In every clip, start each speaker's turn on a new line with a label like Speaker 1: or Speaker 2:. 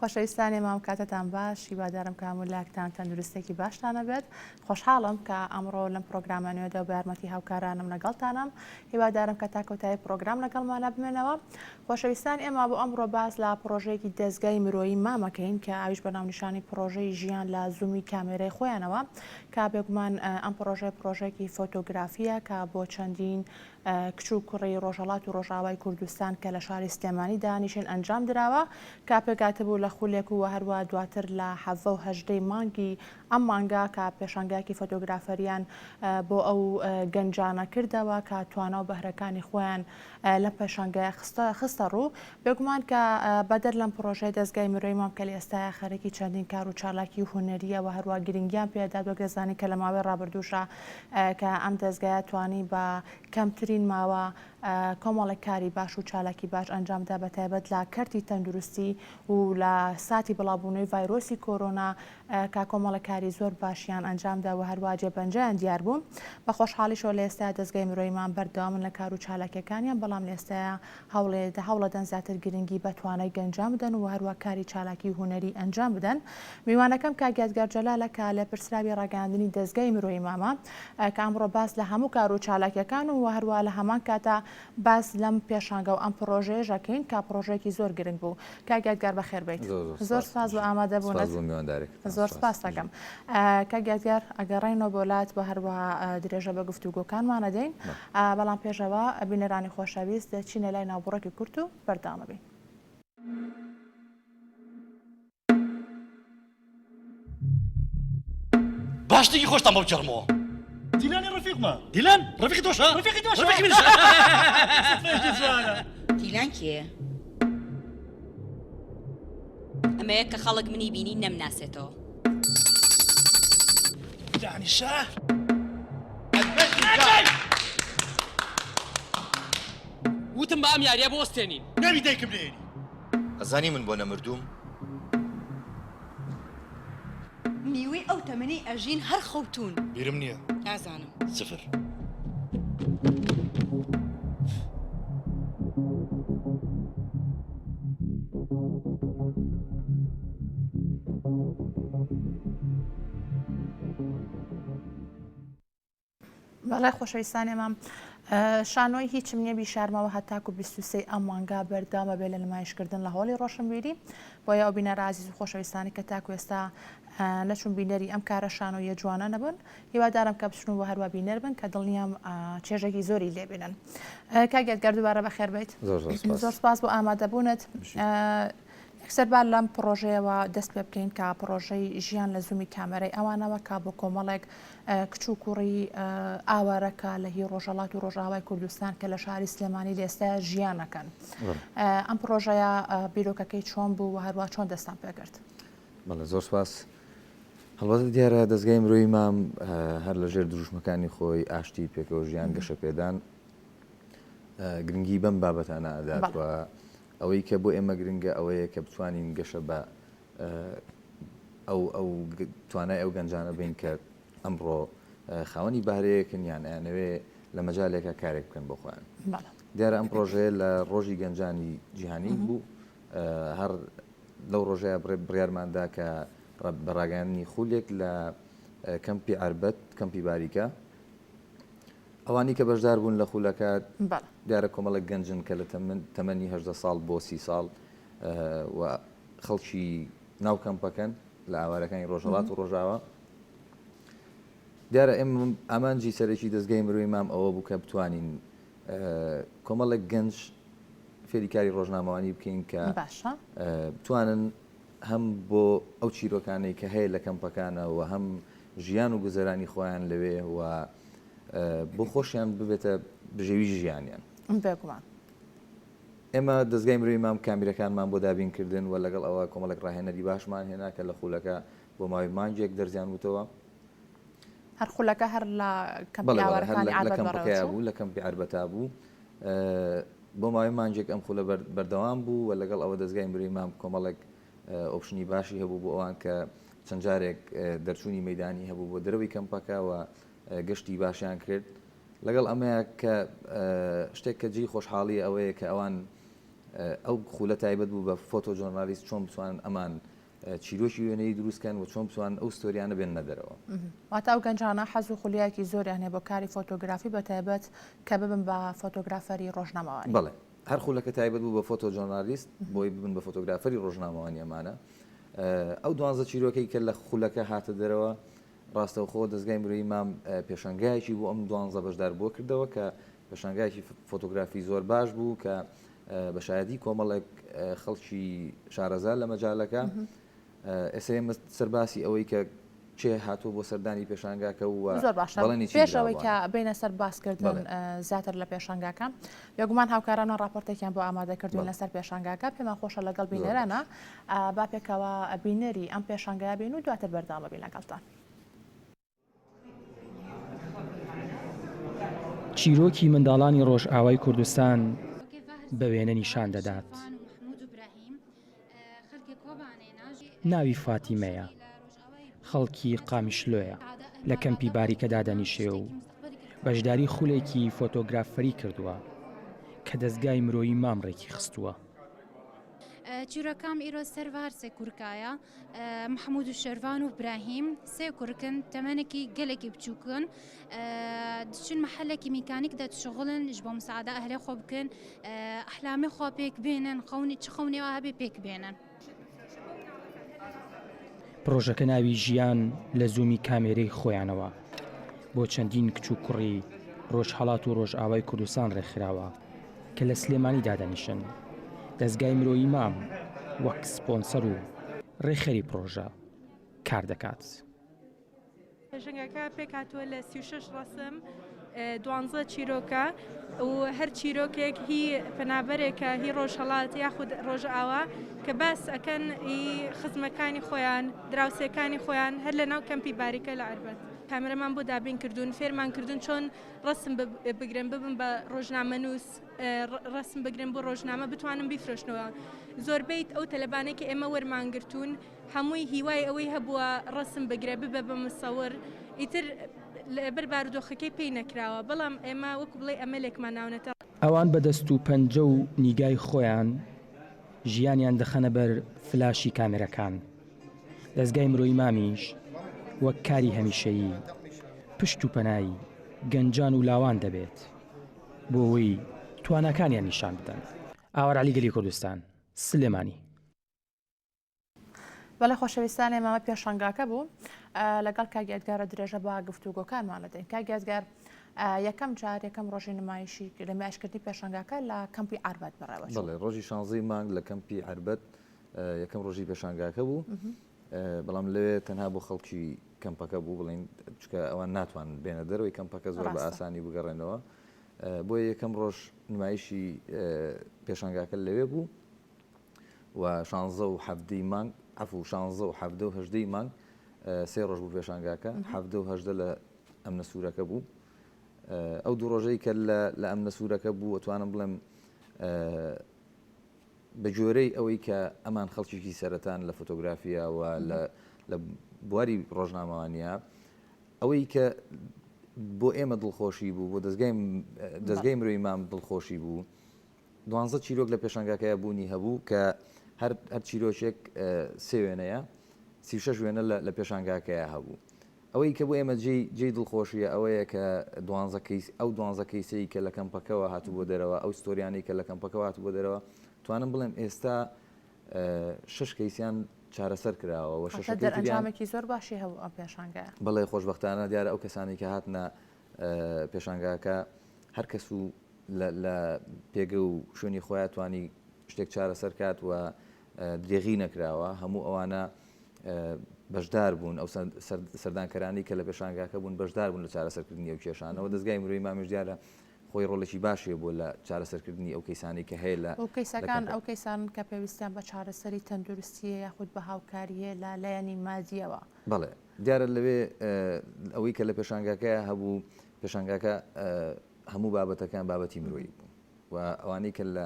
Speaker 1: خۆشەویستانی مام کاتتان باش هیوادارم کە هەموو لایەکتان تەندروستێکی باشتان هەبێت خۆشحاڵم کە ئەمڕۆ لەم پرۆگرامە نوێدا و بە یارمەتی هاوکارانم لەگەڵتانم هیوادارم کە تا کۆتایی پرۆگرام لەگەڵمانە بمێنەوە خۆشەویستان ئێمە بۆ ئەمڕۆ باس لە پرۆژەیەکی دەزگای مرۆیی مامەکەین کە ئەویش بە ناونیشانی پرۆژەی ژیان لە زوومی کامێرای خۆیانەوە کە بێگومان ئەم پرۆژەیە پرۆژەیەکی فۆتۆگرافیە کە بۆ چەندین کچ و کوڕی ڕۆژهەڵات و ڕۆژئاوای کوردستان کە لە شاری سلێمانی دانیشن ئەنجام دراوە کە پێکهاتبوو لە خولێک و هەروە دواتر لە حەڤە و هەژدەی مانگی ئەم مانگە کە پێشانگایەکی فۆتۆگرافەریان بۆ ئەو گەنجانە کردەوە کە توانا و بەهرەکانی خۆیان لەم پێشانگایە خستە خستە ڕوو. بێگومان کە بەدەر لەم پڕۆژەیە دەزگای مرۆیی مام کە لە ئێستایا خەرێکی چەندین کار و چالاکی هونەرییە و هەروا گرنگیان پێ دەدات وەک دەزانین کە لە ماوەی ڕابردووشا کە ئەم دەزگایە توانی بە کەمترین ماوە کۆمەڵێک کاری باش و چالاکی باش ئەنجام بدا بە تایبەت لە کەرتی تەندروستی و لە ساتی بڵاوبوونەوەی ڤایرۆسی کۆرۆنا کە کۆمەڵێک کاری زۆر باشیان ئەنجامدا و هەروا جێپەنجەیان دیار بوو. بە خۆشحاڵیشەوە لە ئێستایا دەزگای مرۆیی مام بەردەوامن لە کار و چالاکیەکانیان، بەڵام لە ئێستایا هەوڵەدەن زیاتر گرنگی بە توانای گەنجان بدەن و هەروا کاری چالاکی هونەری ئەنجام بدەن. میوانەکەم کاک یادگار جەلالە کە لێپرسراوی ڕاگەیاندنی دەزگای مرۆیی مامە کە ئەمڕۆ باس لە هەموو کار و چالاکیەکان و هەروا لە هەمان کاتا باس لەم پێشانگا و ئەم پڕۆژەیەش ئەکەین کە پڕۆژەیەکی زۆر گرنگ بوو. کاک یادگار بەخێر بێیت. زۆر سپاس بۆ ئامادەبوونت. زۆر سپاست دەکەم. کاک یادگار ئەگەڕێینەوە بۆ لات و هەروەها درێژە بە گفتوگۆکانمان ئەدەین. بەڵام پێشەوە بینەرانی خۆشەویست دەچینە لای ناوبڕێکی کورت و بەردەوام ئەبین.
Speaker 2: با شتێکی خۆشتان بۆ بگێڕمەوە. دیلانی ڕەفیقمە. دیلان ڕەفیقی تۆشە؟ ڕەفیقی تۆشە. ڕەفیقی منیشە. سفرەیەکی جوانە.
Speaker 3: دیلان کێیە؟ ئەمەیە کە خەڵک منی بینی نەمناسێتەوە.
Speaker 2: دانیشە.
Speaker 4: وتم با ئەم یاریە بوەستێنین.
Speaker 2: ناوی دایکم نەهێنی.
Speaker 5: ئەزانی من بۆ نەمردووم؟
Speaker 3: نیوەی ئەو تەمەنەی ئەژین هەر خەوتوون.
Speaker 2: بیرم نییە.
Speaker 3: نازانم.
Speaker 2: سفر.
Speaker 1: بەڵێ خۆشەویستان ئێمە شانۆی هیچم نییە بیشارمەوە هەتاکو 23 ئەم مانگا بەردەوامە بێ لە نمایشکردن لە هۆڵی ڕۆشنبیری بۆیە ئەو بینەرە ئازیز و خۆشەویستانی کە تاکو ئێستا نەچون بینەری ئەم کارە شانۆیە جوانە نەبوون هیوادارم کە بچن و هەروە بینەر بن کە دڵنیام چێژێکی زۆری لێبینن کاک یادگار دووبارە بەخێر بیت زۆر سپاس بۆ ئامادەبوونت یەکسەر با لەم پڕۆژەیەوە دەست پێ بکەین کە پڕۆژەی ژیان لە زوومی کامێرای ئەوانەوە کە بۆ کۆمەڵێک کچ و کوڕی ئاوارە کە لە هی ڕۆژهەڵات و ڕۆژئاوای کوردستان کە لە شاری سلێمانی لە ئێستا ژیانەکەن ئەم پڕۆژەیە بیرۆکەکەی چۆن بوو و هەروە چۆن دەستان پێکرد؟
Speaker 6: بەڵێ زۆر سپاس. هەڵبەتە دیارە دەزگای مرۆیی مام هەر لە ژێر دروشمەکانی خۆی ئاشتی پێکەوە ژیان گەشەپێدان گرنگی بەم بابەتانە ئەدات و ئەوەی کە بۆ ئێمە گرنگە ئەوەیە کە بتوانین گەشە بە ئەو ئەو توانای ئەو گەنجانە بین کە ئەمڕۆ خاوەنی بەهرەیەکن یان ئەیانەوێ لە مەجالێکا کارێک بکەن بۆ خۆیان. دیارە ئەم پڕۆژەیە لە ڕۆژی گەنجانی جیهانی بوو هەر لەو ڕۆژەیە بڕیارماندا کە بە ڕاگەیاندنی خولێک لە کەمپی عەربەت کەمپی باریکە ئەوانەی کە بەشدار بوون لە خولەکە دیارە کۆمەڵێک گەنجن کە لە تەمەنی 18 ساڵ بۆ 30 ساڵ و خەڵکی ناو کەمپەکەن لە ئاوارەکانی ڕۆژهەڵات و ڕۆژاوا دیارە ئێمە ئامانجی سەرەکی دەستگای مرۆی مام ئەوە بوو کە بتوانین کۆمەڵێک گەنج فێری کاری ڕۆژنامەوانی بکەین کە بتوانن هەم بۆ ئەو چیرۆکانەی کە هەیە لە کەمپەکانە و هەم ژیان و گوزەرانی خۆیان لەوێ و بۆ خۆشیان ببێتە بژێوی ژیانیان.
Speaker 1: بێگومان.
Speaker 6: ئێمە دەزگای مرۆیی مام کامیرەکانمان بۆ دابین کردن و لەگەڵ ئەوە کۆمەڵێک ڕاهێنەری باشمان هێنا کە لە خولەکە بۆ ماوەی مانگێک دەرزیان وتەوە.
Speaker 1: هەر خولەکە هەر لە کەمپی ئاوارەکانی عەربەت بەڕێوە چوو؟
Speaker 6: بەڵێ بەڵێ هەر لە کەمپەکەیا بوو، لە کەمپی عەربەتا بوو. بۆ ماوەی مانگێک ئەم خولە بەردەوام بوو و لەگەڵ ئەوە دەزگای مرۆیی مام کۆمەڵێک option ی باشی هەبوو بۆ ئەوان کە چەند جارێک دەرچوونی مەیدانی هەبوو بۆ دەرەوەی کەمپەکە و گەشتی باشیان کرد. لەگەڵ ئەمەیا کە شتێک کە جێی خۆشحاڵیە ئەوەیە کە ئەوان. ئەو خولە تایبەت بوو بە photojournalist چۆن بتوانن ئەمان چیرۆکی وێنەیی دروست کەن و چۆن بتوانن ئەو ستۆریانە بێننە دەرەوە.
Speaker 1: واتە ئەو گەنجانە حەز و خولیایەکی زۆریان هەیە بۆ کاری فۆتۆگرافی بە تایبەت کە ببن بە فۆتۆگرافەری ڕۆژنامەوانی.
Speaker 6: بەڵێ هەر خولەکە تایبەت بوو بە photojournalist بۆی ببن بە فۆتۆگرافەری ڕۆژنامەوانی ئەمانە. ئەو دوانزە چیرۆکەی کە لە خولەکە هاتە دەرەوە ڕاستەوخۆ دەزگای مرۆیی مام پێشانگایەکی بۆ ئەم دوانزە بەشداربووە کردەوە کە پێشانگایەکی فۆتۆگرافی زۆر باش بوو کە بە شایەدی کۆمەڵێک خەڵکی شارەزا لە مەجالەکە ئێستا ئێمە سەر باسی ئەوەی کە کێ هاتووە بۆ سەردانی پێشانگاکە و
Speaker 1: زۆر باشە
Speaker 6: بەڵێنی چی
Speaker 1: پێش ئەوەی
Speaker 6: دراوە
Speaker 1: کە بینە سەر باسکردن
Speaker 6: بەڵێ.
Speaker 1: زیاتر لە پێشانگاکە بێگومان هاوکارانمان راپۆرتێکیان بۆ ئامادە کردوین
Speaker 6: بەڵێ.
Speaker 1: لەسەر پێشانگاکە پێمان خۆشە لەگەڵ
Speaker 6: زۆر
Speaker 1: بینەرانە
Speaker 6: باش.
Speaker 1: با پێکەوە بینەری ئەم پێشانگایە بین و دواتر بەردەوام بین لەگەڵتان.
Speaker 7: چیرۆکی منداڵانی ڕۆژئاوای کوردستان بە وێنە نیشان دەدات. ناوی فاتیمەیە، خەڵکی قامیشلۆیە، لە کەمپی باریکە دادەنیشێ و بەشداری خولێکی فۆتۆگرافەری کردووە کە دەزگای مرۆیی مام ڕێکی خستووە.
Speaker 8: چیرۆکام ئیرۆ سەر ڤار سێ کورکایە، محمود و شێرڤان و براهیم سێ کورکن تەمەنێکی گەلێکی بچووکن دچن محلێکی میکانیک دەتشغلن ژ بۆ مساعدە ئەهلێ خۆ بکەن ئەحلامی خۆ پێک بێنن خەونی چ خەونێ وا هەبێ پێک بێنن.
Speaker 7: پڕۆژەکە ناوی ژیان لە زوومی کامێرەی خۆیانەوە بۆ چەندین کچ و کوڕی ڕۆژهەڵات و ڕۆژئاوای کوردستان ڕێکخراوە کە لە سلێمانی دادەنیشن. دەزگای مرۆیی مام وەک سپۆنسەر و ڕێکخەری پڕۆژە کار دەکات.
Speaker 9: پێشەنگەکە پێکهاتووە لە 36 ڕەسم، دوانزە چیرۆکە و هەر چیرۆکێک هی پەنابەرێکە هی ڕۆژهەڵات یاخود ڕۆژئاوا کە باس ئەکەن هی خزمەکانی خۆیان، دراوسێکانی خۆیان هەر لەناو کەمپی باریکە لە عەربەت. کامێرەمان بۆ دابین کردوون، فێرمان کردوون چۆن ڕەسم بگرن، ببن بە ڕۆژنامەنووس، ڕەسم بگرن بۆ ڕۆژنامە بتوانن بیفرۆشنەوە. زۆربەی ئەو تەلەبانەی کە ئێمە وەرمان گرتوون هەمووی هیوای ئەوەی هەبووە ڕەسم بگرێ ببە بە مسەور ئیتر لەبەر بارودۆخەکەی پێی نەکراوە بەڵام ئێمە وەکو بڵێی ئەمەلێکمان ناونەتە.
Speaker 7: ئەوان بە دەست و پەنجە و نیگای خۆیان ژیانیان دەخەنە بەر فلاشی کامێرەکان. دەزگای مرۆیی مامیش وەک کاری هەمیشەیی پشت و پەنای گەنجان و لاوان دەبێت بۆ ئەوەی تواناکانیان نیشان بدەن. ئاوار عەلی گەلی کوردستان، سلێمانی.
Speaker 1: بەڵێ خۆشەویستان ئێمە پێشانگاکە بوو لەگەڵ کاک یادگارە درێژە بە گفتوگۆکانمان دەدەین کاک یادگار یەکەم جار یەکەم ڕۆژی نمایشی لە نمایشکردنی پێشانگاکە لە کەمپی عەربەت بەڕێوە
Speaker 6: بەڵێ ڕۆژی شانزەی مانگ لە کەمپی عەربەت یەکەم ڕۆژی پێشانگاکە بوو بەڵام لەوێ تەنها بۆ خەڵکی کەمپەکە بوو بڵین چکە ئەوان ناتوان بێنە دەرەوەی کەمپەکە زۆر بە ئاسانی بگەڕێنەوە بۆیە یەکەم ڕۆژ نمایشی پێشانگاکە لەوێ بوو و شانزە و حەڤدەی مانگ عەفو شانزە و حەڤدە و هەژدەی مانگ سێ ڕۆژ بوو پێشانگاکە حەڤدە و هەژدە لە ئەمنە سوورەکە بوو ئەو دوو ڕۆژەی کە لە ئەمنە سوورەکە بوو ئەتوانم بڵێم بە گوێرەی ئەوەی کە ئەمان خەڵکێکی سەرەتان لە فۆتۆگرافیا و لە بواری ڕۆژنامەوانە ئەوەی کە بۆ ئێمە دڵخۆشی بوو بۆ دەستگای دەستگای مرۆی مام دڵخۆشی بوو دوانزە چیرۆک لە پێشانگاکەیا بوونی هەبوو کە هەر هەر چیرۆکێک سێ وێنەیە، 36 وێنە لە لە پێشانگاکەیا هەبوو. ئەوەی کە بۆ ئێمە جێی جێی دڵخۆشییە ئەوەیە کە دوانزە کەیس ئەو دوانزە کەیسەی کە لە کەمپەکەوە هاتبووە دەرەوە، ئەو ستۆریانەی کە لە کەمپەکەوە هاتبووە دەرەوە، توانم بڵێم ئێستا شەش کەیسیان چارەسەر کراوە و
Speaker 1: واتە
Speaker 6: شەشەکەی تریان
Speaker 1: دەرئەنجامێکی زۆر باشی هەبوو ئەم پێشانگایە.
Speaker 6: بەڵێ خۆشبەختانە دیارە ئەو کەسانەی کە هاتنە پێشانگاکە هەر کەس و لە پێگە و شوێنی خۆیان توانی شتێک چارەسەر کات و درێغی نەکراوە هەموو ئەوانە بەشدار بوون ئەو سەردانکەرانی کە لە پێشانگاکە بوون بەشدار بوون لە چارەسەرکردنی ئەو کێشانەوە دەستگای مرۆی مامیش دیارە خۆی ڕۆڵێکی باشی بوو لە چارەسەرکردنی ئەو کەیسانەی کە هەیە لە
Speaker 1: کەیسەکان ئەو کەیسان کە پێویستیان بە چارەسەری تەندروستیە یاخود بە هاوکاریە لە لایەنی مادیەوە.
Speaker 6: بەڵێ دیارە لەوێ ئەوەی کە لە پێشانگاکەیا هەبوو پێشانگاکە هەموو بابەتەکان بابەتی مرۆیی بوون و ئەوانەی کە لە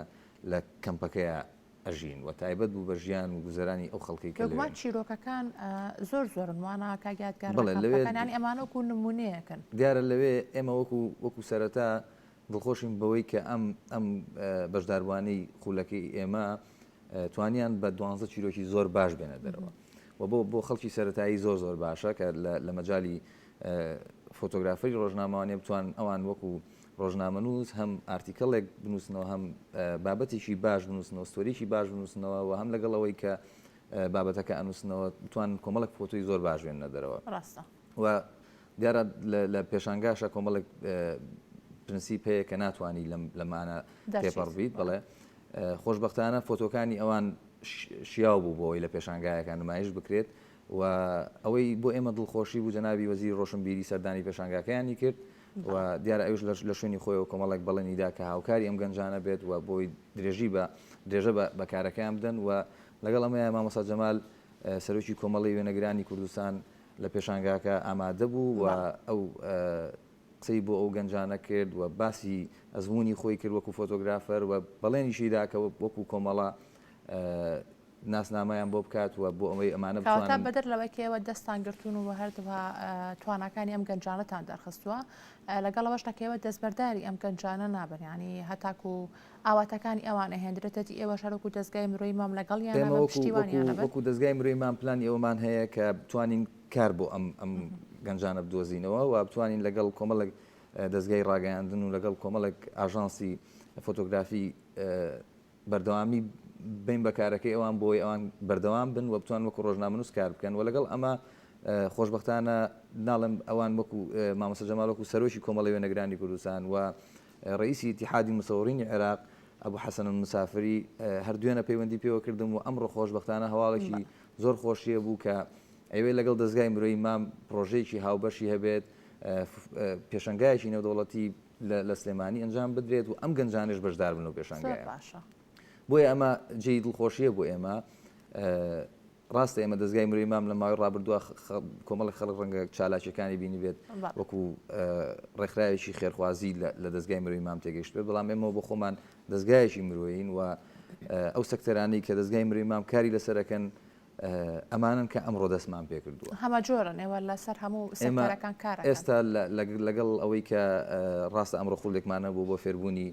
Speaker 6: لە کەمپەکەیا ئەژین و تایبەت بوو بە ژیان و گوزەرانی ئەو خەڵکەی کە
Speaker 1: بێگومان
Speaker 6: لەوێن.
Speaker 1: چیرۆکەکان زۆر زۆرن وانە کاک یادگار لە
Speaker 6: بەڵێ لەوێ
Speaker 1: کەمپەکان یانی ئەمانە وەکوو نموونەیەکن.
Speaker 6: دیارە لەوێ ئێمە وەکوو وەکوو سەرەتا. دڵخۆشین بەوەی کە ئەم ئەم بەشداربووانەی خولەکەی ئێمە توانیان بە دوانزە چیرۆکی زۆر باش بێنە دەرەوە و بۆ بۆ خەڵکی سەتایی زۆر زۆر باشە کە لە مەجای فۆتۆگرافەری ڕۆژنامەوانی بتوان ئەوان وەکو ڕۆژنامەنووس هەم article ێک بنووسنەوە هەم بابەتێکی باش بنووسنەوە ستۆریکی باش بنووسنەوە و هەم لەگەڵ ئەوەی کە بابەتەکە ئەنووسنەوە بتوان کۆمەڵک فۆتۆی زۆر باش بێنە دەرەوە
Speaker 1: ڕاستە
Speaker 6: و دیارە لە پێشانگاشە کۆمەڵێک پرنسیپ هەیە کە ناتوانانی لەمانە تێپەڕ بیت بڵێ خۆشبەختانە فۆتۆکانی ئەوان شیاو بوو بۆ ئەوەی لە پێشانگایەکە نمایش بکرێت و ئەوەی بۆ ئێمە دڵخۆشی بوو جەنابی وەزیری ڕۆشنبیری سەردانی پێشانگاکەیانی کرد و دیارە ئەویش لە شوێنی خۆیەوە کۆمەڵێک بەڵێنی دا کە هاوکاری ئەم گەنجانە بێت و بۆی درێژی بە درێژە بە کارەکەیان بدەن و لەگەڵ ئەمەیە مامۆستا جەمال سەرۆکی کۆمەڵی وێنەگرانی کوردستان لە پێشانگاکە ئامادە بوو و ئەو قسەی بۆ ئەو گەنجانە کرد و باسی ئەزموونی خۆی کرد وەکو فۆتۆگرافەر و بەڵێنیشی دا کە وەکو کۆمەڵە ناسنامەیان بۆ بکات و بۆ ئەوەی ئەمانە
Speaker 1: کەواتە
Speaker 6: بتوانن
Speaker 1: بەدەر لەوەی کە ئێوە دەستتان گرتوون و هەردووها تواناکانی ئەم گەنجانەتان دەرخستووە لەگەڵ ئەوەشدا کە ئێوە دەستبەرداری ئەم گەنجانە نابن یانی هەتاکو ئاواتەکانی ئەوان ئەهێندرێتە دی ئێوەش هەروەکو دەزگای مرۆیی مام لەگەڵیانە
Speaker 6: ئێمە
Speaker 1: بن
Speaker 6: وەکو وەکو
Speaker 1: پشتیوانیانە بن.
Speaker 6: وەکو دەزگای مرۆیی مام پلانی ئەوەمان هەیە کە بتوانین کار بۆ ئەم ئەم گەنجانە بدۆزینەوە و بتوانین لەگەڵ کۆمەڵێک دەزگای ڕاگەیاندن و لەگەڵ کۆمەڵێک ئاژانسی فۆتۆگرافی بەردەوامی بین بە کارەکەی ئەوان بۆی ئەوان بەردەوام بن و بتوان وەکو ڕۆژنامەنووس کار بکەن و لەگەڵ ئەمە خۆشبەختانە ناڵێم ئەوان وەکو مامۆستا جەمال وەکو سەرۆکی کۆمەڵی وێنەگرانی کوردستان و ڕئیسی ئیتیحادی مصورینی عێراق ئەبو حەسەن المسافری هەر دوێنە پەیوەندی پێوە کردم و ئەمڕۆ خۆشبەختانە هەواڵێکی زۆر خۆشیە بوو کە ئەیەوێت لەگەڵ دەزگای مرۆیی مام پڕۆژەیەکی هاوبەشی هەبێت پێشەنگایەکی نێودەوڵەتی لە سلێمانی ئەنجام بدرێت و ئەم گەنجانش بەشدار بن و پێشانگایە بۆیە ئەمە جێی دڵخۆشیە بۆ ئێمە ڕاستە ئێمە دەزگای مرۆیی مام لە ماوەی ڕابردووە کۆمەڵێک خەڵک ڕەنگە چالاکیەکانی بینیبێت وەکو ڕێکخراوێکی خێرخوازی لە دەزگای مرۆیی مام تێگەیشتبێت بەڵام ئێمە بۆ خۆمان دەزگایەکی مرۆیین و ئەو سەکتەرانەی کە دەزگای مرۆیی مام کاری لەسەرەکەن ئەمانن کە ئەمڕۆ دەستمان پێکردووە.
Speaker 1: هەمە جۆرن ئێوە لەسەر هەموو سەکتەرەکان کارەکەن.
Speaker 6: ئێستا لەگەڵ ئەوەی کە ڕاستە ئەمڕۆ خولێکمان هەبوو بۆ فێربوونی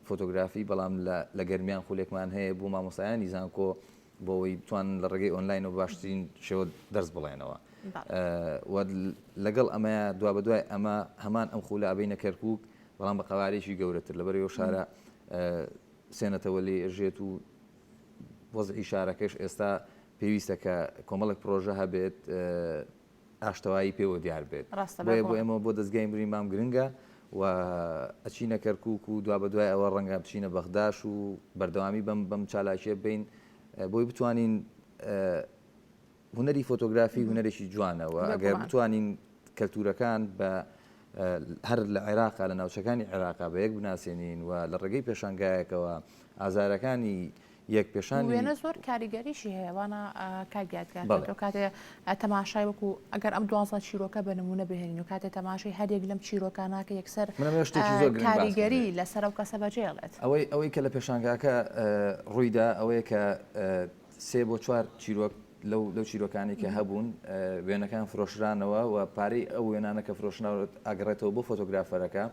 Speaker 6: فۆتۆگرافی بەڵام لە گەرمیان خولێکمان هەیە بۆ مامۆستایانی زانکۆ بۆ ئەوەی بتوانن لە ڕێگەی ئۆنلاینەوە باشترین شێوە دەرس بڵێنەوە و لەگەڵ ئەمەیە دوابەدوای ئەمە هەمان ئەم خولە ئەبەینە کەرکوک بەڵام بە قەوارێکی گەورەتر لەبەرەوە شارە سێنەتەوە لێ ئەژێت و وەزعی شارەکەش ئێستا پێویستە کە کۆمەڵێک پرۆژە هەبێت ئاشتەوایی پێوە دیار بێت.
Speaker 1: ڕاستە
Speaker 6: بۆیە بۆ
Speaker 1: بێگومان.
Speaker 6: ئێمە بۆ دەزگای مرۆیی مام گرنگە و ئەچینە کەرکوک و دوابەدوای ئەوە ڕەنگە بچینە بەغداش و بەردەوامی بەم بەم چالاکیە بین بۆی بتوانین هونەری فۆتۆگرافی هونەرێکی جوانە و ئەگەر
Speaker 1: بێگومان.
Speaker 6: بتوانین کەلتورەکان بە هەر لە عێراقا لە ناوچەکانی عێراقا بە یەک بناسێنین و لە ڕێگەی پێشانگایەکەوە ئازارەکانی یەک پێشانی.
Speaker 1: وێنە زۆر کاریگەریشی هەیە وانە کاک یادگار
Speaker 6: بەڵێ.
Speaker 1: تۆ کاتێ تەماشای وەکو ئەگەر ئەم دوانزە چیرۆکە بە نمونە بهێنین و کاتێ تەماشای هەر یەک لەم چیرۆکانە کە یەکسەر
Speaker 6: من ئەمەوێ شتێکی زۆر گرنگ باس بکەم.
Speaker 1: کاریگەری لەسەر ئەو کەسە بەجێڵێت.
Speaker 6: ئەوەی ئەوەی کە لە پێشانگاکە ڕوویدا ئەوەیە کە سێ بۆ چوار چیرۆک لەو لەو چیرۆکانەی کە هەبوون وێنەکان فرۆشرانەوە و پارەی ئەو وێنانە کە فرۆشراوە ئەگەڕێتەوە بۆ فۆتۆگرافەرەکە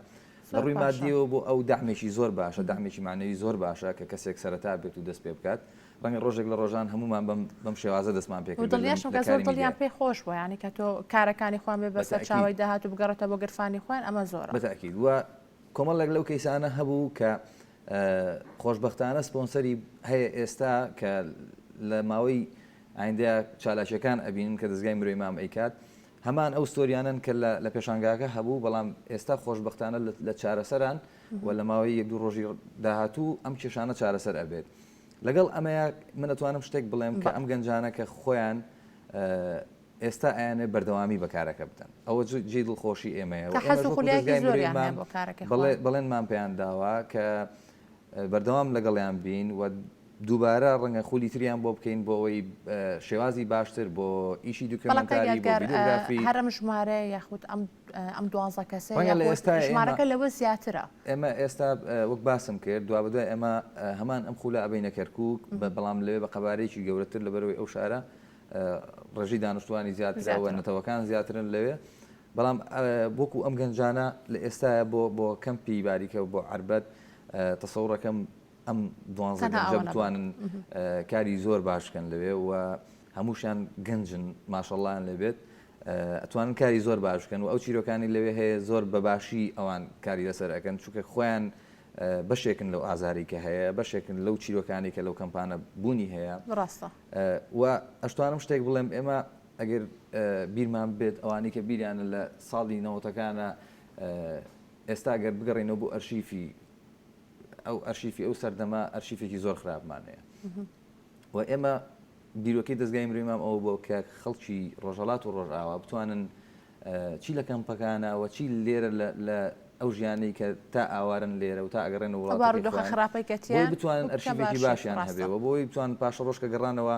Speaker 6: لە ڕووی مادیەوە بۆ ئەو دەعمێکی زۆر باشە، دەعمێکی مەعنەوی زۆر باشە کە کەسێک سەرەتا بێت و دەست پێ بکات. ڕەنگە ڕۆژێک لە ڕۆژان هەموومان بەم بەم شێوازە دەستمان پێ
Speaker 1: و
Speaker 6: کردبێت
Speaker 1: دڵنیاشم
Speaker 6: لە
Speaker 1: کە زۆر
Speaker 6: کاری
Speaker 1: دڵیان
Speaker 6: میدیای.
Speaker 1: پێ خۆش بووە یانی کە تۆ کارەکانی خۆیان بێ بە
Speaker 6: بە تەئکید.
Speaker 1: سەرچاوەی داهات و بگەڕێتەوە بۆ گرفانی خۆیان ئەمە زۆرە.
Speaker 6: بە تەئکید و کۆمەڵێک لەو کەیسانە هەبوو کە خۆشبەختانە سپۆنسەری هەیە ئێستا کە لە ماوەی ئایندەیا چالاکیەکان ئەبینن کە دەزگای مرۆی مام ئەیکات هەمان ئەو ستۆریانەن کە لە پێشانگاکە هەبوو، بەڵام ئێستا خۆشبەختانە لە چارەسەران و لە ماوەی یەک دوو ڕۆژی داهاتوو ئەم کێشانە چارەسەر ئەبێت. لەگەڵ ئەمەیا من ئەتوانم شتێک بڵێم کە ئەم گەنجانە کە خۆیان ئێستا ئەیانەوێت بەردەوامی بە کارەکە بدەن ئەوە جێی دڵخۆشی ئێمەیە و
Speaker 1: کە حەز
Speaker 6: ئێمەش
Speaker 1: و
Speaker 6: وەکو
Speaker 1: خولیایەکی
Speaker 6: دەزگای مرۆیی
Speaker 1: زۆریان هەیە
Speaker 6: مام
Speaker 1: بۆ کارەکەی
Speaker 6: بەڵێ
Speaker 1: خۆیان.
Speaker 6: بەڵێنمان پێیان داوە کە بەردەوام لەگەڵیان بین و دووبارە ڕەنگە خولی تریان بۆ بکەین بۆ ئەوەی شێوازی باشتر بۆ ئیشی
Speaker 1: بەڵام کاک
Speaker 6: دوکیۆمێنتاری بۆ
Speaker 1: یادگار
Speaker 6: ڤیدیۆگرافی.
Speaker 1: هەر ئەم ژمارەیە یاخود ئەم ئەم دوانزە کەسە
Speaker 6: ڕەنگە لە
Speaker 1: یاخود
Speaker 6: ئێستا ئێمە
Speaker 1: ژمارەکە لەوە زیاترە؟
Speaker 6: ئێمە ئێستا وەک باسم کرد دوابەدوای ئەمە هەمان ئەم خولە ئەبەینە کەرکووک بەڵام لەوێ بە قەبارەیەکی گەورەتر لەبەرئەوەی ئەو شارە ڕێژەی دانیشتووانی زیاترە و
Speaker 1: زیاترە.
Speaker 6: نەتەوەکان زیاترن لەوێ. بەڵام وەکو ئەم گەنجانە لە ئێستایا بۆ بۆ کەمپی باریکە و بۆ عەربەت تەسەوڕەکەم ئەم دوانزە گەنجە بتوانن کاری زۆر باش بکەن لەوێ و هەمووشیان گەنجن ماشەڵڵایان لێبێت ئەتوانن کاری زۆر باش بکەن و ئەو چیرۆکانی لەوێ هەیە زۆر بەباشی ئەوان کاری لەسەر ئەکەن چونکە خۆیان بەشێکن لەو ئازاری کە هەیە بەشێکن لەو چیرۆکانی کە لەو کەمپانە بوونی هەیە
Speaker 1: ڕاستە
Speaker 6: و ئەشتوانم شتێک بڵێم ئێمە ئەگەر بیرمان بێت ئەوانەی کە بیریانە لە ساڵی نەوەتەکانە ئێستا گەر بگەڕێینەوە بۆ ئەرشیفی ئەو ئەرشیفی ئەو سەردەمە ئەرشیفێکی زۆر خراپمان هەیە و ئێمە بیرۆکەی دەستگای مرۆی مام ئەوە بۆ کە خەڵکی ڕۆژهڵات و ڕۆژئاوا بتوانن چی لە کەمپەکانە و چی لێرە لە ئەو ژیانەی کە تا ئاوارن لێرە و تا ئەگەڕێن
Speaker 1: وڵاتەکەی خراپەی کە
Speaker 6: بۆی بتوانن ئەرشیفێکی باشیان هەبێ و بۆی بتوان پاشە ڕۆژ کە گەڕانەوە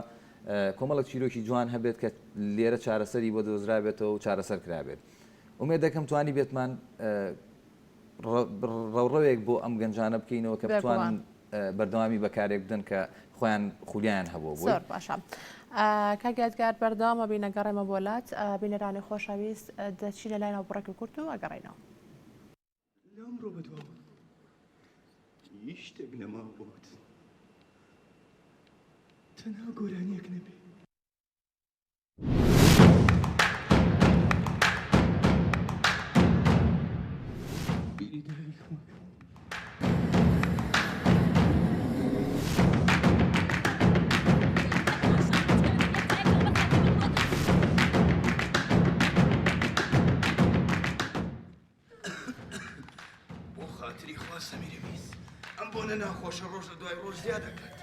Speaker 6: کۆمەڵێک چیرۆکی جوان هەبێت کە لێرە چارەسەری بۆ دۆزرابێتەوە و چارەسەر کرابێت. ئومێد دەکەم توانیبێتمان ڕەوڕەوێک بۆ ئەم گەنجانە بکەینەوە کە بتوانن بەردەوامی بە کارێک بدەن کە خۆیان خولیایان هەبووە
Speaker 1: بۆی. زۆر باشە کاک یادگار بەردەوامە بین ئەگەڕێمە بۆ لات بینەرانی خۆشەویست دەچینە لای ناوبڕێکی کورت و ئەگەڕێینەوە.
Speaker 10: لەمڕۆ بەدواوە هیچ شتێک نەماوە بۆت تەنها گۆرانیەک نەبێ. بیری دایکم ئەکەم. بۆ خاتری خوا سەمیرەمیس ئەم بۆنە ناخۆشە ڕۆژ لە دوای ڕۆژ زیاد دەکات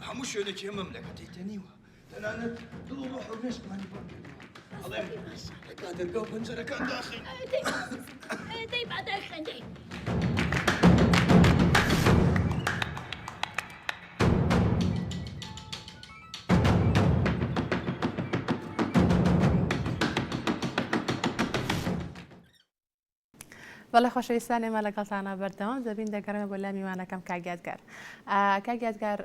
Speaker 10: هەموو شوێنێکی ئەم مەملەکەتەی تەنیوە تەنانەت دڵ و ڕۆح و مێشکمانی پڕ کردووە ئەڵێم با دەرگا و پەنجەرەکان داخەین
Speaker 11: دەی با داخەن دەی
Speaker 1: بەڵێ خۆشەویستان ئێمە لەگەڵتانە بەردەوام دەبین دەگەڕێمە بۆ لای میوانەکەم کاک یادگار کاک یادگار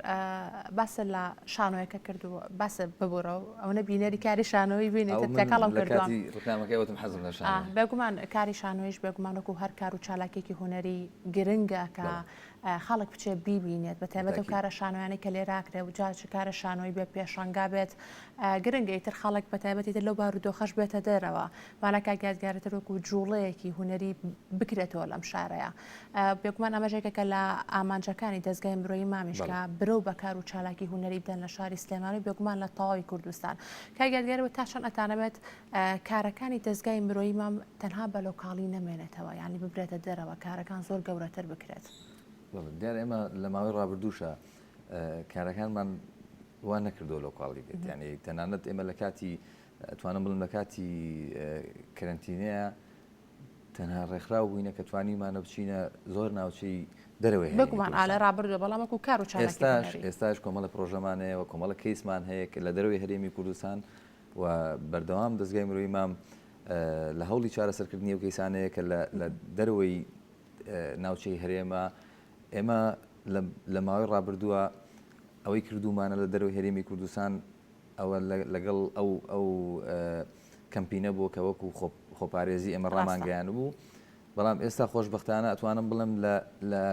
Speaker 1: باسە لە شانۆیەکە کرد و باسە ببورە و ئەوەنە بینەری کاری شانۆیی بینێت تێکەڵم کردووە
Speaker 6: ڕکامەکەی وتم حەزم لە شانۆ
Speaker 1: بێگومان کاری شانۆیش بێگومان وەکو هەر کار و چالاکێکی هونەری گرنگە کە خەڵک بچێت بیبینێت بە تایبەت ئەو کارە شانۆیانەی کە لێرە ئەکرێ و جا چ کارە شانۆیی بێت پێشانگا بێت گرنگە ئیتر خەڵک بە تایبەتی تر لەو بارودۆخەش بێتە دەرەوە مانا کاک یادگار تر وەکو جوڵەیەکی هونەری بکرێتەوە لەم شارەیە بێگومان ئەمەش یەکێکە لە ئامانجەکانی دەزگای مرۆیی مامیش کە برەو بە کار و چالاکی هونەری بدەن لە شاری سلێمانی و بێگومان لە تەواوی کوردستان کاک یادگار تا چەند ئەتانەوێت کارەکانی دەزگای مرۆیی مام تەنها بە لۆکاڵی نەمێنێتەوە یانی ببرێتە دەرەوە کارەکان زۆر گەورەتر بکرێت؟
Speaker 6: بەڵێ دیارە ئێمە لە ماوەی ڕابردووشا کارەکانمان وا نەکردووە لۆکاڵی بێت یانی تەنانەت ئێمە لە کاتی توانم بڵێم لە کاتی کەرەنتینەیە تەنها ڕێکخراو بووینە کە توانیمانە بچینە زۆر ناوچەی دەرەوەی هەرێمی
Speaker 1: بێگومان ئالە
Speaker 6: کوردستان.
Speaker 1: ڕابردووە بەڵام وەکو کار و چالاکی
Speaker 6: ئێستاش
Speaker 1: هونەری.
Speaker 6: ئێستاش کۆمەڵە پرۆژەمان هەیە و کۆمەڵە کەیسمان هەیە کە لە دەرەوەی هەرێمی کوردستان و بەردەوام دەزگای مرۆیی مام لە هەوڵی چارەسەرکردنی ئەو کەیسانەیە کە لە دەرەوەی ناوچەی هەرێمە ئێمە لە ماوەی ڕابردووە ئەوەی کردومانە لە دەرەوەی هەرێمی کوردستان ئەوە لەگەڵ ئەو ئەو کەمپینە بوو کە وەکو خۆپارێزی ئێمە ڕامانگەیان بوو بەڵام ئێستا خۆشببختانە ئەتوانم بڵێم لە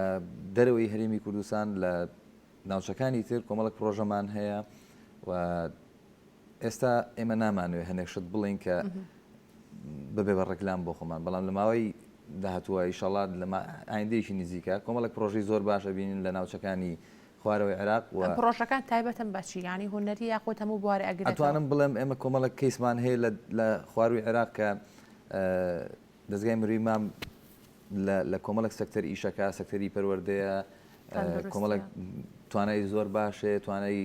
Speaker 6: دەرەوەی هەرێمی کوردستان لە ناوچەکانی تر کۆمەڵک پرۆژەمان هەیە و ئێستا ئێمە نامانەوێت هەنێک شت بڵێین کە ببێ بە ڕێکلام بۆ خۆمان بەڵام لە ماوەی داهاتووە ئیشەڵا لە ئایندەیەکی نزیکە کۆمەڵێک پرۆژەی زۆر باش ئەبینین لە ناوچەکانی خوارەوەی عێراق و
Speaker 1: پرۆژەکان تایبەتن بە چی یانی هونەری یاخود هەموو بوارێ ئەگرێتەوە؟
Speaker 6: ئەتوانم بڵێم ئێمە کۆمەڵێک کەیسمان هەیە لە خوارووی عێراق کە دەزگای مروی مام لە کۆمەڵێک سەکتەر ئیشەکە سەکتەری پەروەردەیە کۆمەڵێک توانای زۆر باش هەیە توانای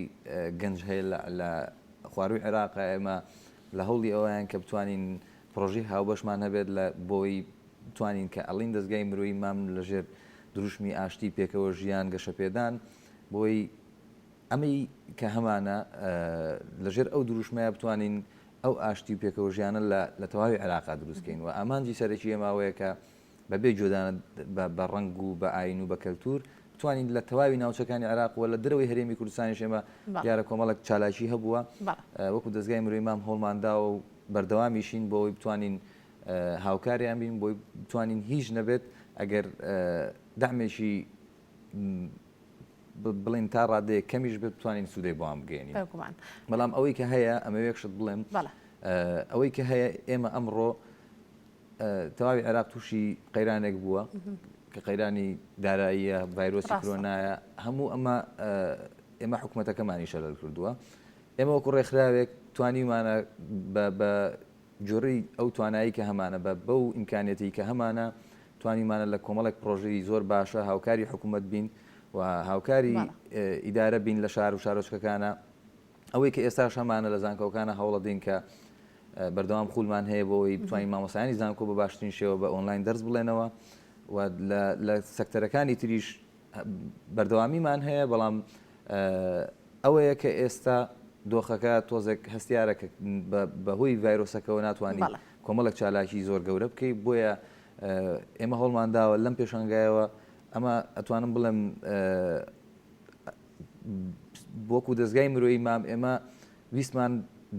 Speaker 6: گەنج هەیە لە خواروی عێراق ئێمە لە هەوڵی ئەویان کە بتوانین پرۆژەی هاوبەشمان هەبێت لە بۆی بتوانین کە ئەڵین دەستگای مرۆیی مام لەژێر دروشمی ئاشتی پێکەوە ژیان گەشەپێدان بۆی ئەمەی کە هەمانە لەژێر ئەو دروشمەیە بتوانین ئەو ئاشتی و پێکەوەژیانە لە لە تەواوی عێراقا دروست کەین و ئامانجی سەرەکی ئێمە ئەوەیە کە بە بێ گوێدانە بە بە ڕەنگ و بە ئایین و بە کەلتوور بتوانین لە تەواوی ناوچەکانی عێراق و لە دەرەوەی هەرێمی کوردستانیش ئێمە دیارە کۆمەڵێک چالاکی هەبووە وەکو دەزگای مرۆیی مام هەوڵمان داوە و. بەردەوامیشین بۆ ئەوەی بتوانین هاوکاریان بین بۆی بتوانین هیچ نەبێت ئەگەر دەعمێکی بڵێن تا ڕادەیەک کەمیش بێت بتوانین سوودێک بۆیان بگەیەنین.
Speaker 1: بێگومان.
Speaker 6: بەڵام ئەوەی کە هەیە ئەمەوێ یەک شت بڵێم ئەوەی کە هەیە ئێمە ئەمڕۆ تەواوی عێراق تووشی قەیرانێک بووە کە قەیرانی داراییە ڤایرۆسی کرۆنایە هەموو ئەمە ئێمە حکوومەتەکەمانی شەلەل کردووە ئێمە وەکو ڕێکخراوێک توانیمانە بە جۆرەی ئەو توانایی کە هەمانە بە بەو ئیمکانیەتەی کە هەمانە توانیمانە لە کۆمەڵێک پڕۆژەی زۆر باشە هاوکاری حکوومەت بین و هاوکاری ئیدارە بین لە شار و شارۆچکەکانە ئەوەی کە ئێستاش هەمانە لە زانکۆکانە هەوڵەدەین کە بەردەوام خولمان هەیە بۆ ئەوەی بتوانین مامۆستایانی زانکۆ بە باشترین شێوە بە ئۆنلاین دەرس بڵێنەوە و لە سەکتەرەکانی تریش بەردەوامیمان هەیە بەڵام ئەوەیە کە ئێستا دۆخەکە تۆزێک هەستیارە کە بەهۆی ڤایرۆسەکەوە ناتوانانی کۆمەڵێک چالاکی زۆر گەورە بکەیت بۆیە ئێمە هەوڵمان داوە لەم پێشانگایەوە ئەمە ئەتوانم بڵێم وەکو دەستگای مرۆیی مام ئێمە ویستمان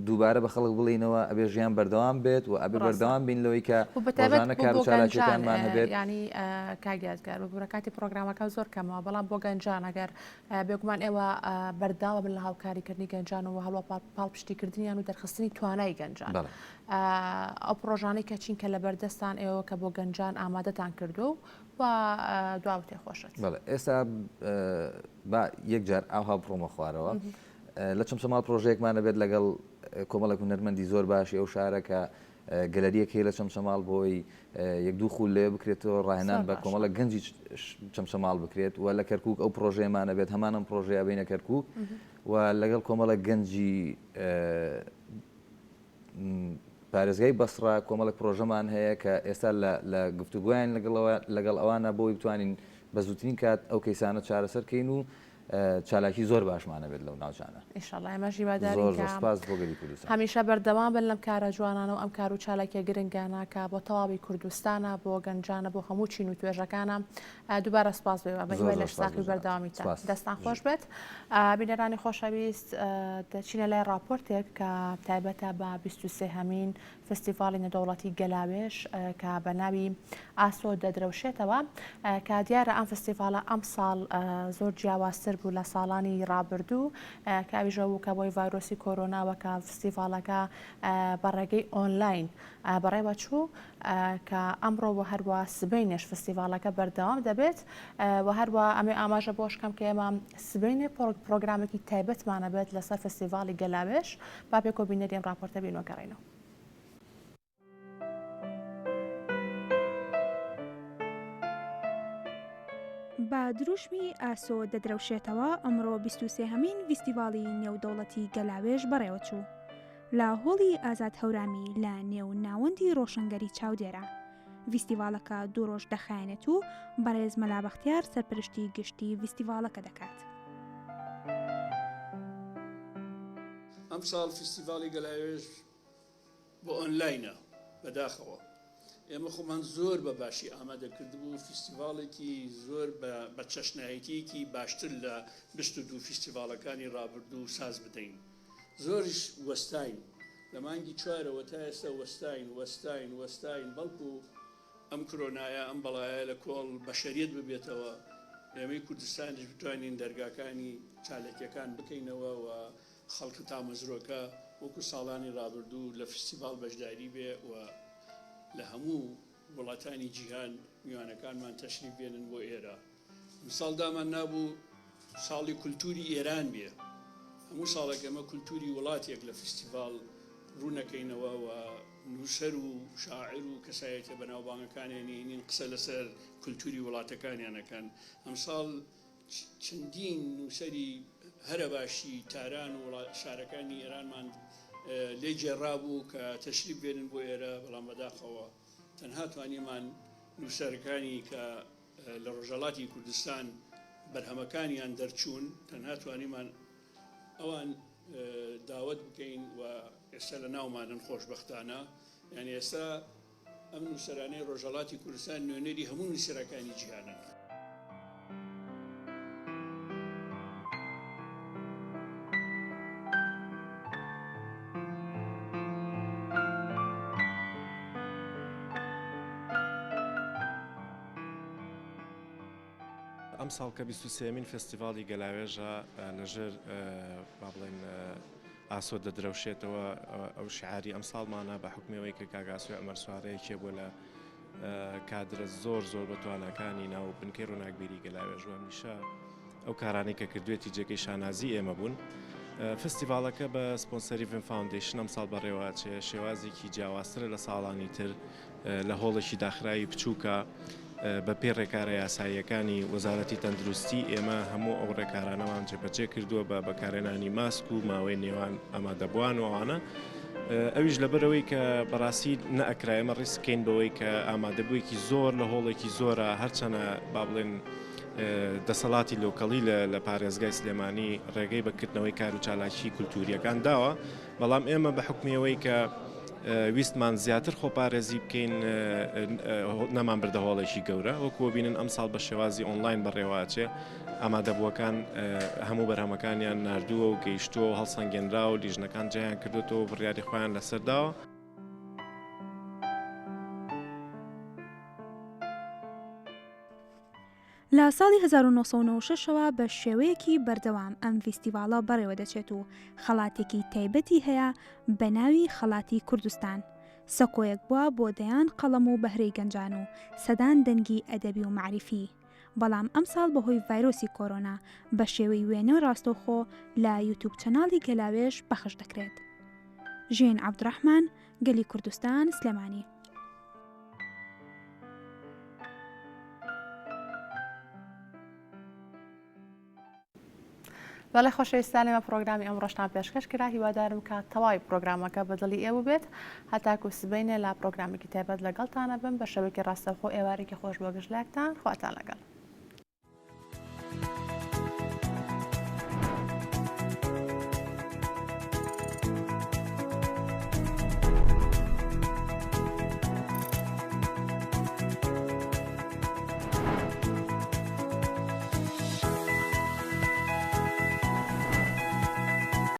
Speaker 6: دووبارە بە خەڵک بڵێینەوە ئەبێ ژیان بەردەوام بێت و ئەبێ بەردەوام بین لەوەی کە ڕۆژانە کار و چالاکیەکانمان هەبێت.
Speaker 1: یانی کاک یادگار ببورە کاتی پرۆگرامەکە زۆر کەمەوە بەڵام بۆ گەنجان ئەگەر بێگومان ئێوە بەرداوە بن لە هاوکاریکردنی گەنجان و هەڵوە پاڵپشتیکردنیان و دەرخستنی توانای گەنجان ئەو پرۆژانەی کە چین کە لە بەردەستان ئێوە کە بۆ گەنجان ئامادەتان کردو و دواوتێ خۆشت.
Speaker 6: بەڵێ ئێستا با یەکجار ئاوها بڕۆمە خوارەوە. لە چەمچەماڵ پرۆژەیەکمان ئەبێت لەگەڵ کۆمەڵێک هونەرمەندی زۆر باشی ئەو شارە کە گەلەریەک هەیە لە چەمچەماڵ بۆی یەک دوو خول لێ بکرێتەوە ڕاهێنان بە کۆمەڵێک گەنجی چەمچەماڵ بکرێت و لە کەرکک ئەو پرۆژەیەمان ئەبێت هەمان ئەم پرۆژەیە بینە کەرکک و لەگەڵ کۆمەڵێک گەنجی پارێزگای بەسڕە کۆمەڵێک پرۆژەمان هەیە کە ئێستا لە گفتوگۆیان لەگەڵ ئەوانە بۆی بتوانین بە زووترین کات ئەو کەیسانە چارەسەر کەین و چالاکی زۆر باشمان هەبێت لەو ناوچانە.
Speaker 1: ئیشەڵا ئێمەش هیوادارین
Speaker 6: زۆر زۆر
Speaker 1: کە
Speaker 6: سوپاس بۆ گەلی کوردستان.
Speaker 1: هەمیشە بەردەوام بن لەم کارە جوانانە و ئەم کار و چالاکیە گرنگانە کە بۆ تەواوی کوردستانە بۆ گەنجانە بۆ هەموو چین و توێژەکانە دووبارە سوپاس بۆ ئێوە بە
Speaker 6: زۆر
Speaker 1: هیوای
Speaker 6: زۆر
Speaker 1: لەش
Speaker 6: سوپاس
Speaker 1: ساغی
Speaker 6: بۆ
Speaker 1: و
Speaker 6: جەنابت.
Speaker 1: بەردەوامیتان
Speaker 6: سوپاس.
Speaker 1: دەستان
Speaker 6: بژی.
Speaker 1: خۆش بێت بینەرانی خۆشەویست دەچینە لای ڕاپۆرتێک کە تایبەتە بە 23 هەمین فستیڤاڵی نێودەوڵەتی گەلاوێژ کە بە ناوی ئاسۆ دەدرەوشێتەوە کە دیارە ئەم فستیڤاڵە ئەمساڵ زۆر جیاوازتر بوو لە ساڵانی ڕابردوو کە ئەویش ئەوە بوو کە بۆی ڤایرۆسی کۆرۆناوە کە فستیڤاڵەکە بە ڕێگەی ئۆنلاین بەڕێوە چوو کە ئەمڕۆ و هەروە سبەینێش فستیڤاڵەکە بەردەوام دەبێت و هەروە ئەمێ ئاماژە بۆش کەم کە ئێمە سبەینێ پرۆگرامێکی تایبەتمانە بێت لەسەر فستیڤاڵی گەلاوێژ با پێکەوە بینەری ئەم ڕاپۆرتە بین و گەڕێینەوە.
Speaker 12: بە دروشمی ئاسۆ دەدرەوشێتەوە ئەمڕۆ 23 هەمین ڤیستیڤاڵی نێودەوڵەتی گەلاوێژ بەڕێوەچوو لە هۆڵی ئازاد هەورامی لە نێو ناوەندی ڕۆشنگەری چاودێرە. ڤیستیڤاڵەکە دوو ڕۆژ دەخایەنێت و بەڕێز مەلا بەختیار سەرپەرشتی گشتی ڤیستیڤاڵەکە دەکات.
Speaker 13: ئەمساڵ فیستیڤاڵی گەلاوێژ بە ئۆنلاینە، بەداخەوە ئێمە خۆمان زۆر بە باشی ئامادە کردبوو، فیستیڤاڵێکی زۆر بە چەشنایەتییەکی باشتر لە 22 فیستیڤاڵەکانی ڕابردوو ساز بدەین. زۆریش وەستاین، لە مانگی چوارەوە تا ئێستا وەستاین، وەستاین، وەستاین، بەڵکو ئەم کرۆنایە، ئەم بەڵایە لە کۆڵ بەشەریەت ببێتەوە، ئێمەی کوردستانیش بتوانین دەرگاکانی چاالکیەکان بکەینەوە و خەڵکە تامەزرۆکە وەکو ساڵانی ڕابردوو لە فستیڤاڵ بەشداری بێ و لە هەموو وڵاتانی جیهان میوانەکانمان تەشریف بێنن بۆ ئێرە. ئەمساڵ دامان نابوو ساڵی کولتووری ئێران بێ. هەموو ساڵێک ئێمە کولتووری وڵاتێک لە فستیڤاڵ ڕوونەکەینەوە و نووسەر و شاعیر و کەسایەتیە بەناوبانگەکانیان یەنین قسە لەسەر کولتووری وڵاتەکانیان ئەکەن. ئەمساڵ چەندین نووسەری هەرە باشی تاران و شارەکانی ئێرانمان لێ گێڕابوو کە تەشریف بێنن بۆ ئێرە، بەڵام بەداخەوە تەنها توانیمان نووسەرەکانی کە لە ڕۆژهەڵاتی کوردستان بەرهەمەکانیان دەرچوون تەنها توانیمان ئەوان داوەت بکەین و ئێستا لە ناومانن خۆشبەختانە یعنی ئێستا ئەم نووسەرانەی ڕۆژهەڵاتی کوردستان نوێنەری هەموو نووسەرەکانی جیهانن.
Speaker 14: ئەمساڵ کە 23مین فێستیڤاڵی گەلاوێژە لەژێر با بڵێن ئاسۆ دەدرەوشێتەوە ئەو شعاری ئەمساڵمانە بە حوکمی ئەوەی کە کاک ئاسۆی عومەر سوارە یەکێ بووە لە کادرە زۆر زۆر بە تواناکانی ناو بنکەی ڕووناکبیری گەلاوێژ و هەمیشە ئەو کارانەی کە کردوێتی جێگەی شانازی ئێمە بوون. فستیڤاڵەکە بە سپۆنسەری ڤن فاوندەیشن ئەمساڵ بەڕێوەئەچێ، شێوازێکی جیاوازترە لە ساڵانی تر، لە هۆڵێکی داخراوی بچووکە، بە پێی ڕێکارە یاساییەکانی وەزارەتی تەندروستی ئێمە هەموو ئەو ڕێکارانەمان جێبەجێ کردووە بە بەکارهێنانی ماسک و ماوەی نێوان ئامادەبووان و ئەوانە ئەویش لەبەرئەوەی کە بەڕاستی نەئەکرا ئێمە ڕیسک کەین بەوەی کە ئامادەبوویەکی زۆر لە هۆڵێکی زۆرە هەرچەنە با بڵێن دەسەڵاتی لۆکەڵی لە پارێزگای سلێمانی ڕێگەی بە کردنەوەی کار و چالاکی کولتوورییەکان داوە، بەڵام ئێمە بە حوکمی ئەوەی کە ویستمان زیاتر خۆپارێزی بکەین نەمان بردە هۆڵێکی گەورە وەکو بینن ئەمساڵ بە شێوازی ئۆنلاین بەڕێوەئەچێ ئامادەبووەکان هەموو بەرهەمەکانیان ناردووە و گەیشتووە و هەڵسەنگێنراوە و لیژنەکان جیایان کردوێتەوە و بڕیاری خۆیان لەسەر داوە.
Speaker 12: لە ساڵی 1996 ەوە بە شێوەیەکی بەردەوام ئەم ڤیستیڤاڵە بەڕێوەدەچێت و خەڵاتێکی تایبەتی هەیە بە ناوی خەڵاتی کوردستان، سەکۆیەک بووە بۆ دەیان قەڵەم و بەهرەی گەنجان و سەدان دەنگی ئەدەبی و مەعریفی، بەڵام ئەمساڵ بەهۆی ڤایرۆسی کۆرۆنا بە شێوەی وێنەی ڕاستەوخۆ لە یوتوب channel ی گەلاوێژ پەخش دەکرێت. ژین عەبدوڕەحمان، گەلی کوردستان، سلێمانی.
Speaker 1: بەڵێ خۆشەویستان ئێمە پرۆگرامی ئەمڕۆشتان پێشکەش کرا هیوادارم کە تەواوی پرۆگرامەکە بە دڵی ئێوە بێت هەتاکو سبەینێ لە پرۆگرامێکی تایبەت لەگەڵتانە بم بە شەوێکی ڕاستەوخۆ ئێوارێکی خۆش بۆ گشت لایەکتان خواتان لەگەڵ.